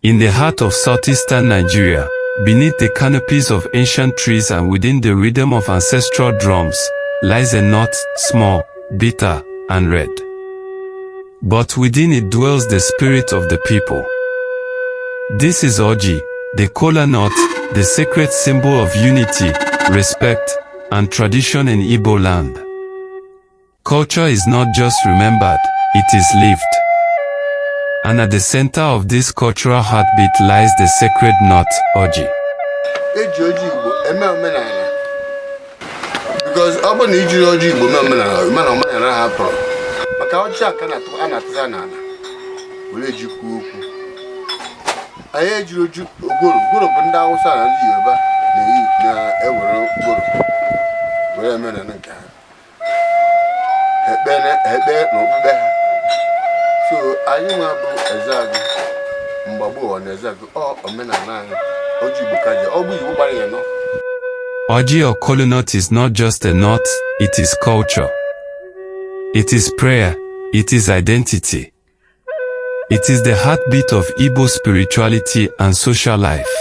In the heart of southeastern Nigeria, beneath the canopies of ancient trees and within the rhythm of ancestral drums, lies a nut, small, bitter, and red. But within it dwells the spirit of the people. This is Orji, the kola nut, the sacred symbol of unity, respect, and tradition in Igbo land. Culture is not just remembered, it is lived. And at the center of this cultural heartbeat lies the sacred nut, Orji. Eji ọjị Igbo eme omenala because ọ bụrụ na ijiri ọjị Igbo mee omenala, mana omenala ha pụrụ maka ọjị a ka a na-atụza n'ala were ejikwa okwu. Anyị ejiri oju ogworo. Gworo bụ ndị Awụsa na ndị Yoruba na-eyi, na-ewere gworo were omenala nke ha. Ekpe na okpukpe ha. So anyị nwa bụ Ezeagụ mgbagbo ụwa na Ezeagụ, ọ omenala anyị, ọjị Igbo ka ji ọ bụ Igbo gbara ya nọ. Orji or kola nut is not just a nut, it is culture. It is prayer, it is identity. It is the heartbeat of Igbo spirituality and social life.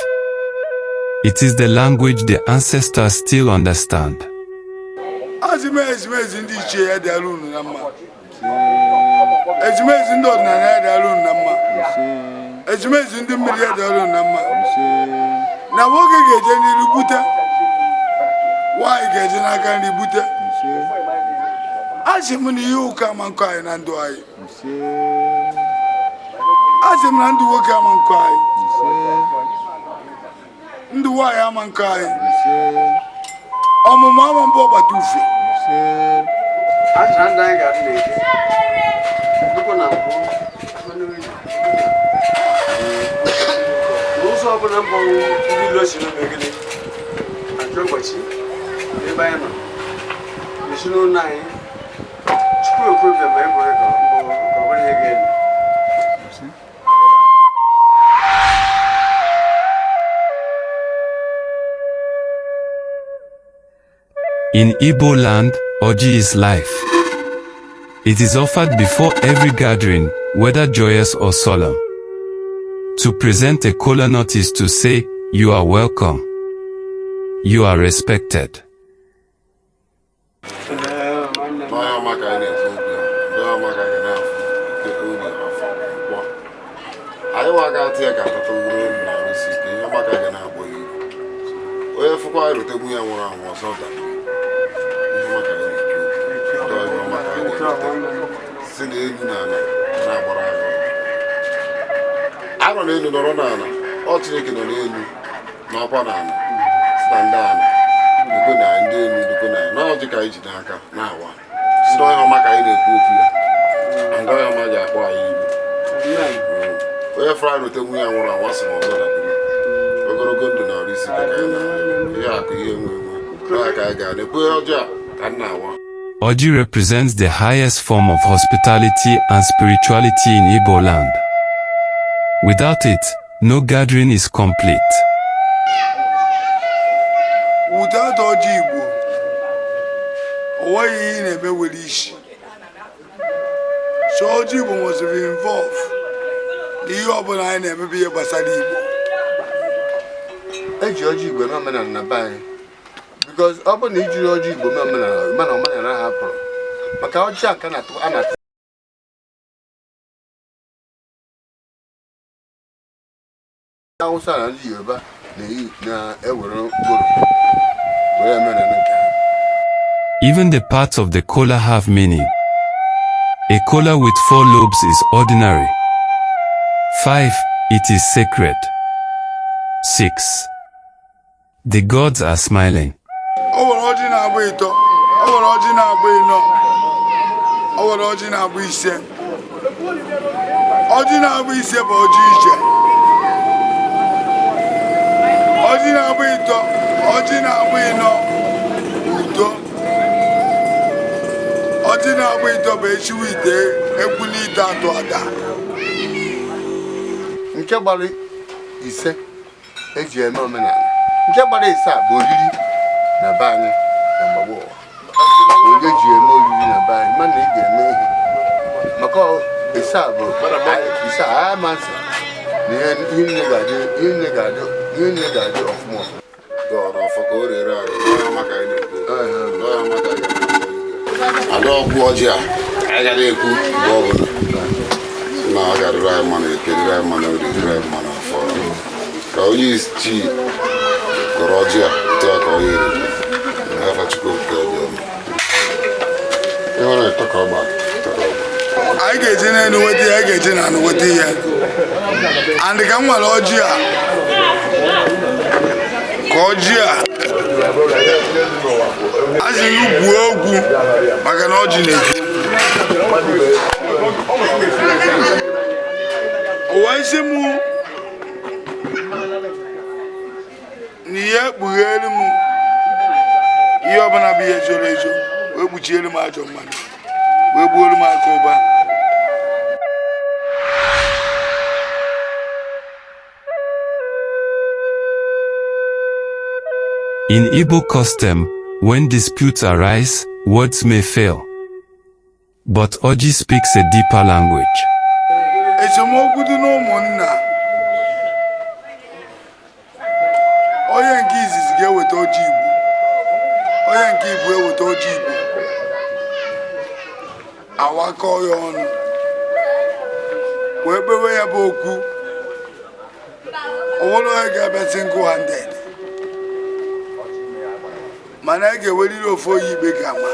It is the language the ancestors still understand. Azị m, ezumezu ndị ichie ya dịara unu na mma. Ezumezu ndị ọdịnala ya dịara unu na mma. Ezumezu ndị mmiri ya dịara unu na mma. Na nwoke ga-eje n'iru bute, nwaanyị ga-eje n'aka nri bute. Asị m na ihe ụka ama nkọ anyị na ndụ anyị. Asị m na ndụ nwoke ama nkọ anyị, ndụ nwaanyị ama nkọ anyị, ọmụmụ ama mbụ ọgbata ufie. Asị na ndụ anyị ga-adị na-eke dịkwa na mbụ n'ụzọ ọbụla mbọ ndị ilo si n'omegide achọ ụbọchị n'ebe anyị nọ n'ezinụlọ anyị. Chukwu ekwebịa ma ebore ka mbụ ka ọ bụrụ ihe ga-eme. In Igbo land, Orji is life. It is offered before every gathering, whether joyous or solemn. To present a kola nut is to say, "You are welcome. You are respected." N'ọhịa ọma ka anyị na-ekwu okwu ya, ndị ọma ka anyị na-afụ ike oge afọ nkwọ anyị nwa ga-atụ ya ga-atata uru elu na arụsị ike. Ihe ọma ka anyị na-agbọ ya iru. Onye fụkwa erutegwu ya nwụrụ anwụ ọzọ dara. Ihe ọma ka anyị na-ekwu okwu, ndị ọhịa ọma ka anyị na-erute si n'elu na ala na-agbara anyị ọgụ. Anọ n'elu nọrọ n'ala, ọ Chineke nọ n'elu n'ọkwa n'ala, si na ndị ala lekwe na ndị elu lekwe na n'ọjị ka anyị ji n'aka na-awa, si n'ọhịa ọma ka anyị na-ekwu okwu ya, ndị ọhịa ọma ji akpọ anyị ilu. Onye fụrụ anyị rote nwunye ya nwụrụ anwụ, asị na ọzọ dabere ogologo ndụ na ọrụ isi ike ka anyị na-arịọ, ihe akụ, ihe enwe enwe n'ọhịa ka anyị ga-na-ekwu ọjọọ a ka m na-awa. Orji represents the highest form of hospitality and spirituality in Igbo land. Without it, no gathering is complete. Without ọjị Igbo, o nweghị ihe ị na-eme nwere isi. So ọjị Igbo must be involved n'ihe ọbụla anyị na-emebe, ihe gbasara Igbo. Eji ọjị Igbo eme omenala na be anyị because ọ bụrụ na ijiri ọjị Igbo mee omenala, mana omenala ha pụrụ maka ọjị a ka a na-atụ Awụsa na ndị Yoruba na-eyi, na-ewere gworo were omenala nke ha. Even the parts of the kola have meaning. A kola with four lobes is ordinary. Five, it is sacred. Six, the gods are smiling. O nwere ọjị na-agba ịtọ, o nwere ọjị na-agba ịnọ, o nwere ọjị na-agba ise. Ọjị na-agba ise bụ ọjị ije. Ọjị na-agba ịtọ, ọjị na-agba ịnọ, udo. Ọjị na-agba ịtọ bụ echiwe ite ekwuli ite atụ ada. Nke gbara ise eji eme omenala, nke gbara ise a bụ oriri na be anyị na mgbagbo ụwa. Onye ji eme oriri na be anyị, mana ị ga-eme ihe maka ise a bụ ise a amasị. Na ihe niile ga-adị, ihe niile ga-adị, ihe niile ga-adị ọfụma ọfụma. Dọrọ ọfọ ka o rere anyị n'ọya maka anyị na-ekwu n'ọya maka anyị na-ekwu. Ada ọgwụ ọjị a anyị gara ekwu mgbe ọbụla na ọ ga-adịrị anyị mma na eke, dịrị anyị mma na orie, dịrị anyị mma na afọ, ka onye isi gọrọ ọjị a otu a ka ọ ya ere n'afa Chukwu Okike Abịama. Ịhụrụ ịtọ ka ọ gbara, ịtọ ka ọ gbara. Anyị ga-eje n'elu nweta ihe, anyị ga-eje n'ala nweta ihe. And ka m nwere ọjị a, ka ọjị a a sị gị kwuo okwu, maka na ọjị na-ekwu ụwa isi mụ na ihe kpughere m ihe ọbụla bụ ihe zoro ezo, wee kpuchiere m ajọ mmadụ, wee gbuoro m aka ụba. In Igbo custom, when disputes arise, words may fail. But Oji speaks a deeper language. Esemokwu dị n'ụmụnna, onye nke izizi ga-eweta ọjị Igbo, onye nke ibu eweta ọjị Igbo, awakọ ya ọnụ wee kpewe ya bụ okwu. O nwere onye ga-abịa single handed, mana a ga-eweriri ofu onye ikpe ga-ama,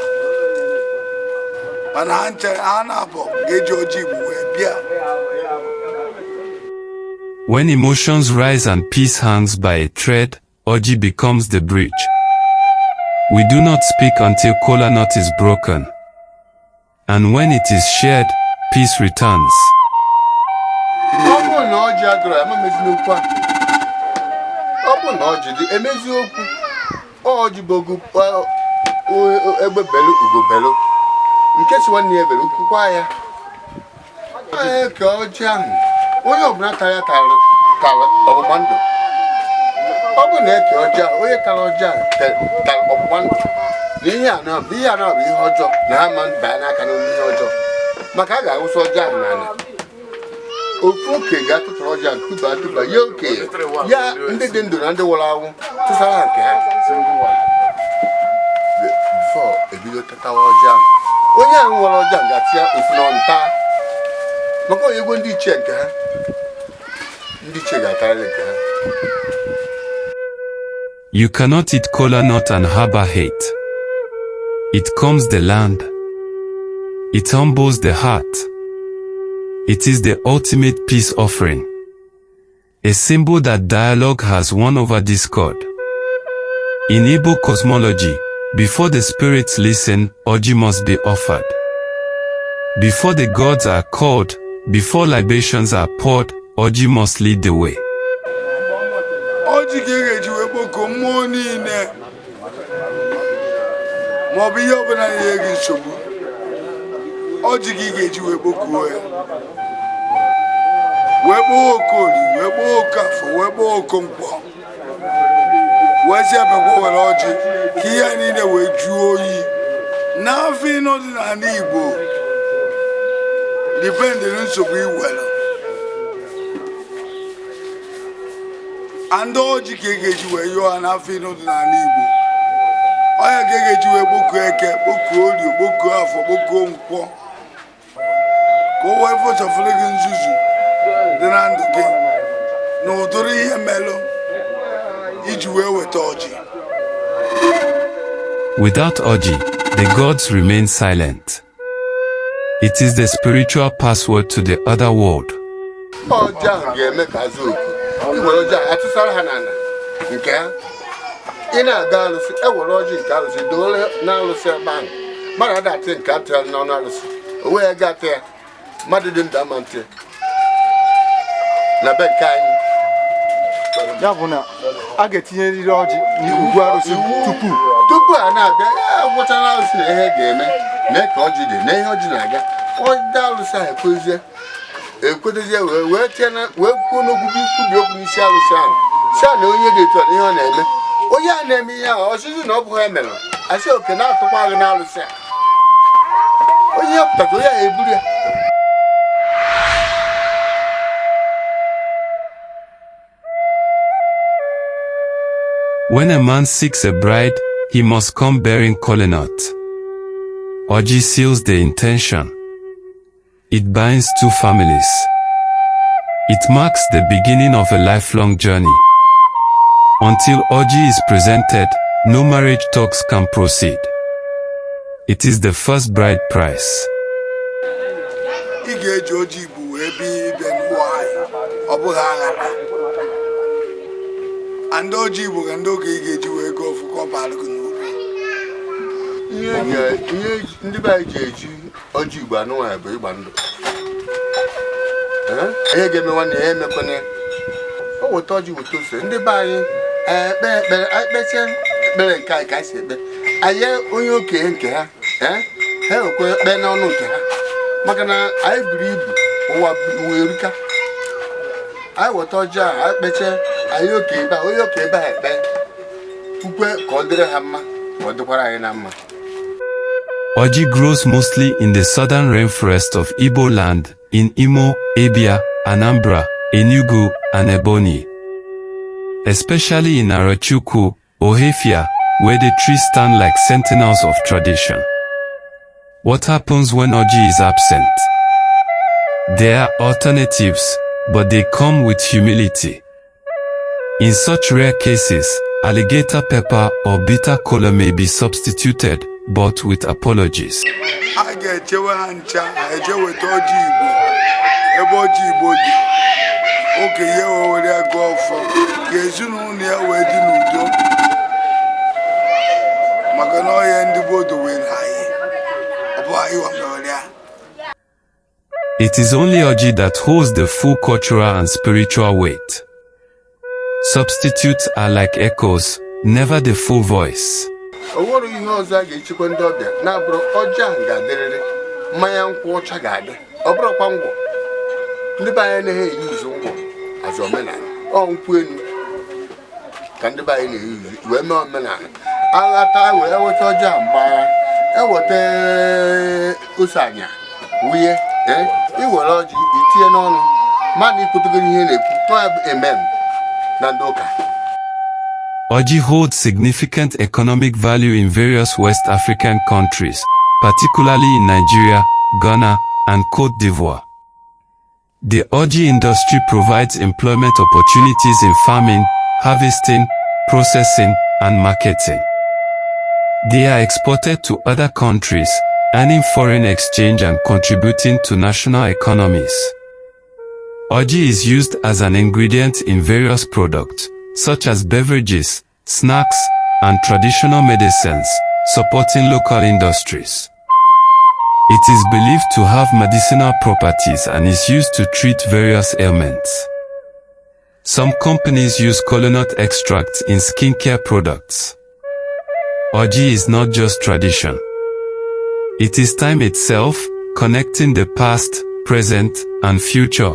mana ha nche ha na-abụ ga-eji ọjị Igbo wee bịa. When emotions rise and peace hangs by a thread, Oji becomes the bridge. We do not speak until kola nut is broken. And when it is shared, peace returns. Ọ bụrụ na ọjị adịrọ ya, ma mezi n'okwu ahụ. Ọ bụrụ na ọjị dị, emezi okwu. Ọjị bụ ogu egbe belu ugo belu, nke si nwanne ya bere ukwukwa ya. Ee, ka ọjị ahụ onye ọbụla tara ya tara ọgbụgba ndụ. Ọ bụrụ na eke ọjị ahụ, onye tara ọjị ahụ tara ọgbụgba ndụ na ihe a na ihe a na bụ ihe ọjọọ, na ha ma baa n'aka n'ime ihe ọjọọ, maka a ga-awụsa ọjị ahụ n'ala. Ofu oke ga-atụtụrụ ọjị ahụ tụba tụba ya okenye ya, ndị dị ndụ na ndị nwụrụ anwụ tụsara ha nke ha before ebido tatawa ọjị ahụ. Onye ahụ nwere ọjị ahụ ga-atị ya ofu n'ọnụ taa, maka onye egwu ndị ichie nke ha, ndị ichie ga-atarịrị nke ha. You cannot eat kola nut and harbor hate. It calms the land. It humbles the heart. It is the ultimate peace offering. A symbol that dialogue has won over discord. In Igbo cosmology, before the spirits listen, Oji must be offered. Before the gods are called, before libations are poured, Oji must lead the way. Ọjị ka ị ga-eji wee kpọkuo mmụọ niile maọbụ ihe ọbụla na-enye gị nsogbu. Ọjị ka ị ga-eji wee kpọkuo ya, wee kpọọ Okorie, wee kpọọ Okafọ, wee kpọọ Okonkwo, wee sị abịakwa were ọjị ka ihe a niile wee jụọ oyi. N'afọ ịnọ dị n'ala Igbo, dependịrị nsogbu iwere and ọjị ka ị ga-eji wee yọọ ha n'afọ ịnọ dị n'ala Igbo. Ọya ka ị ga-eji wee kpọkuo Eke, kpọkuo Orie, kpọkuo Afọ, kpọkuo Nkwọ, ka o wee fọchafụrụ gị nzuzu dị na ndụ gị na ụdịrị ihe melụ iji wee weta ọjị. Without Oji, the gods remain silent. It is the spiritual password to the other world. Ọjị ahụ ga-eme ka azụ oku iwere ọjị ahụ atụsara ha n'ala nke ha. Ị na-aga alụsị, ewere ọjị nke alụsị dowere n'alụsị ebe ahụ. Mmadụ ada atị nke atịra n'ọnụ alụsị, o nweghị ego atị ya, mmadụ dị ndụ ama ntị na be nke anyị. Ya bụ na a ga-etinyerịrị ọjị n'ugwu arụsị tupu a na-abịa ya gwụchara arụsị na ihe ga-eme mee ka ọjị dị na ihe ọjị na-aga. Ọjị alụsị ahụ ekwezie ekwedozie wee tie na wee kwuo n'okwu kwubi okwu n'isi arụsị ahụ, si a na onye dị etu a na ihe ọ na-eme, onye a na-eme ihe ahụ ọsịsị na ọ bụghị ya mere, asị oke na-atụkwa gị n'arụsị a, onye ya pụtara onye ahụ eburu ya. When a man seeks a bride, he must come bearing kolanut. Ọjị seals the intention. It binds two families. It marks the beginning of a lifelong journey. Until Ọjị is presented, no marriage talks can proceed. It is the first bride price. Ị ga-eji ọjị Igbo wee bịa ịbịa n'ụwa anyị, ọ bụghị aghara a. Ndị ọjị Igbo ka ndị oge ị ga-eji wee gọọ ọfụ ka ọ bara gị n'uru. Ihe ndị be anyị ji eji ọjị Igbo anụ nwaanyị bụ ịgba ndụ. Ee? Ihe ga-eme nwanne ya emekwana ya. O weta ọjị, weta ose, ndị be anyị ekpe ekpere. Anyị kpesịa ekpere nke anyị ka anyị si ekpe, anyị onye okenye nke ha, ee, ha ekwe ekpe n'ọnụ nke ha, maka na anyị buru ibu, ụwa ụwa erika. Anyị weta ọjị ahụ, anyị kpechie, anyị okenye ebe a, onye okenye ebe ha ekpe ukwe ka ọ dịrị ha mma, ka ọ dịkwara anyị na mma. Ọjị grows mostly in the southern rainforest of Igbo land, in Imo, Abia, Anambra, Enugu, and Ebonyi. Especially in Arochukwu, Ohafia, where the trees stand like sentinels of tradition. What happens when Ọjị is absent? There are alternatives, but they come with humility. In such rare cases, alligator pepper or bitter kola may be substituted, but with apologies. A ga-echewe ha ncha, ha eje weta ọjị Igbo ebe ọjị Igbo dị, okenye wee were ya gọọ ọfọ ka ezinụlọ ya wee dị n'udo, maka na ọhịa ndị gboo dowere anyị, ọ bụ anyị wa mewere ya. It is only Ọjị that holds the full cultural and spiritual weight. Substitutes are like echoes, never the full voice. O nwere ihe ọzọ a ga-echekwa ndị ọbịa na-abụrụ ọjị ahụ ga-adịrịrị. Mmanya nkwụ ọcha ga-adị, ọ bụrụkwa ngwọ. Ndị be anyị anaghị eyi uzu ngwọ azụ omenala. Ọ nkwụ enu ka ndị be anyị na-eyi uzu wee mee omenala. Aghata wee weta ọjị a, mgbagha eweta ose anya wunye, ee, iwere ọjị itinye n'ọnụ, mmadụ ikwutugoro ihe na-ekwu tụọ ya bụ amen na ndị ụka. Ọjị holds significant economic value in various West African countries, particularly in Nigeria, Ghana, and Cote d'Ivoire. The Ọjị industry provides employment opportunities in farming, harvesting, processing, and marketing. They are exported to other countries, earning foreign exchange and contributing to national economies. Ọjị is used as an ingredient in various products, such as beverages, snacks, and traditional medicines, supporting local industries. It is believed to have medicinal properties and is used to treat various ailments. Some companies use kolanut extracts in skincare products. Ọjị is not just tradition. It is time itself, connecting the past, present, and future.